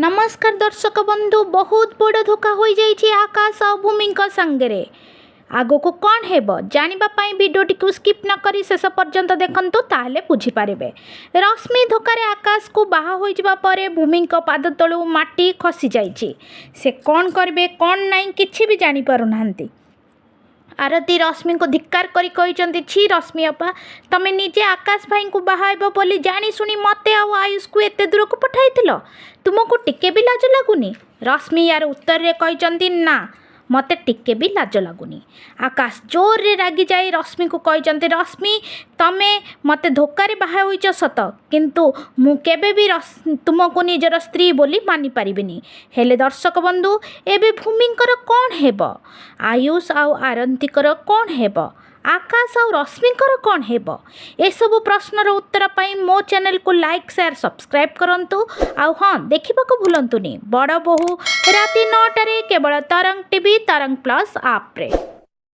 ନମସ୍କାର ଦର୍ଶକ ବନ୍ଧୁ, ବହୁତ ବଡ଼ ଧୋକା ହୋଇଯାଇଛି ଆକାଶ ଆଉ ଭୂମିଙ୍କ ସାଙ୍ଗରେ। ଆଗକୁ କ'ଣ ହେବ ଜାଣିବା ପାଇଁ ଭିଡ଼ିଓଟିକୁ ସ୍କିପ୍ ନ କରି ଶେଷ ପର୍ଯ୍ୟନ୍ତ ଦେଖନ୍ତୁ, ତାହେଲେ ବୁଝିପାରିବେ। ରଶ୍ମି ଧୋକାରେ ଆକାଶକୁ ବାହା ହୋଇଯିବା ପରେ ଭୂମିଙ୍କ ପାଦ ତଳୁ ମାଟି ଖସିଯାଇଛି। ସେ କ'ଣ କରିବେ, କ'ଣ ନାହିଁ, କିଛି ବି ଜାଣିପାରୁନାହାନ୍ତି। ଆରତି ରଶ୍ମିଙ୍କୁ ଧିକ୍କାର କରି କହିଛନ୍ତି, "ଛି ରଶ୍ମି ଅପା, ତମେ ନିଜେ ଆକାଶ ଭାଇଙ୍କୁ ବାହା ହେବ ବୋଲି ଜାଣିଶୁଣି ମୋତେ ଆଉ ଆୟୁଷକୁ ଏତେ ଦୂରକୁ ପଠାଇଥିଲ। ତୁମକୁ ଟିକେ ବି ଲାଜ ଲାଗୁନି?" ରଶ୍ମି ୟାର ଉତ୍ତରରେ କହିଛନ୍ତି, "ନା, ମୋତେ ଟିକେ ବି ଲାଜ ଲାଗୁନି।" ଆକାଶ ଜୋରରେ ରାଗିଯାଇ ରଶ୍ମିକୁ କହିଛନ୍ତି, "ରଶ୍ମି, ତମେ ମୋତେ ଧୋକାରେ ବାହା ହୋଇଛ ସତ, କିନ୍ତୁ ମୁଁ କେବେ ବି ତୁମକୁ ନିଜର ସ୍ତ୍ରୀ ବୋଲି ମାନିପାରିବିନି।" ହେଲେ ଦର୍ଶକ ବନ୍ଧୁ, ଏବେ ଭୂମିଙ୍କର କ'ଣ ହେବ? ଆୟୁଷ ଆଉ ଆରତିଙ୍କର କ'ଣ ହେବ? ଆକାଶ ଆଉ ରଶ୍ମିଙ୍କର କ'ଣ ହେବ? ଏସବୁ ପ୍ରଶ୍ନର ଉତ୍ତର ପାଇଁ ମୋ ଚ୍ୟାନେଲକୁ ଲାଇକ୍, ସେୟାର, ସବସ୍କ୍ରାଇବ୍ କରନ୍ତୁ। ଆଉ ହଁ, ଦେଖିବାକୁ ଭୁଲନ୍ତୁନି ବଡ଼ ବୋହୂ, ରାତି 9ଟାରେ କେବଳ ତରଙ୍ଗ ଟିଭି, ତରଙ୍ଗ ପ୍ଲସ୍ ଆପ୍ରେ।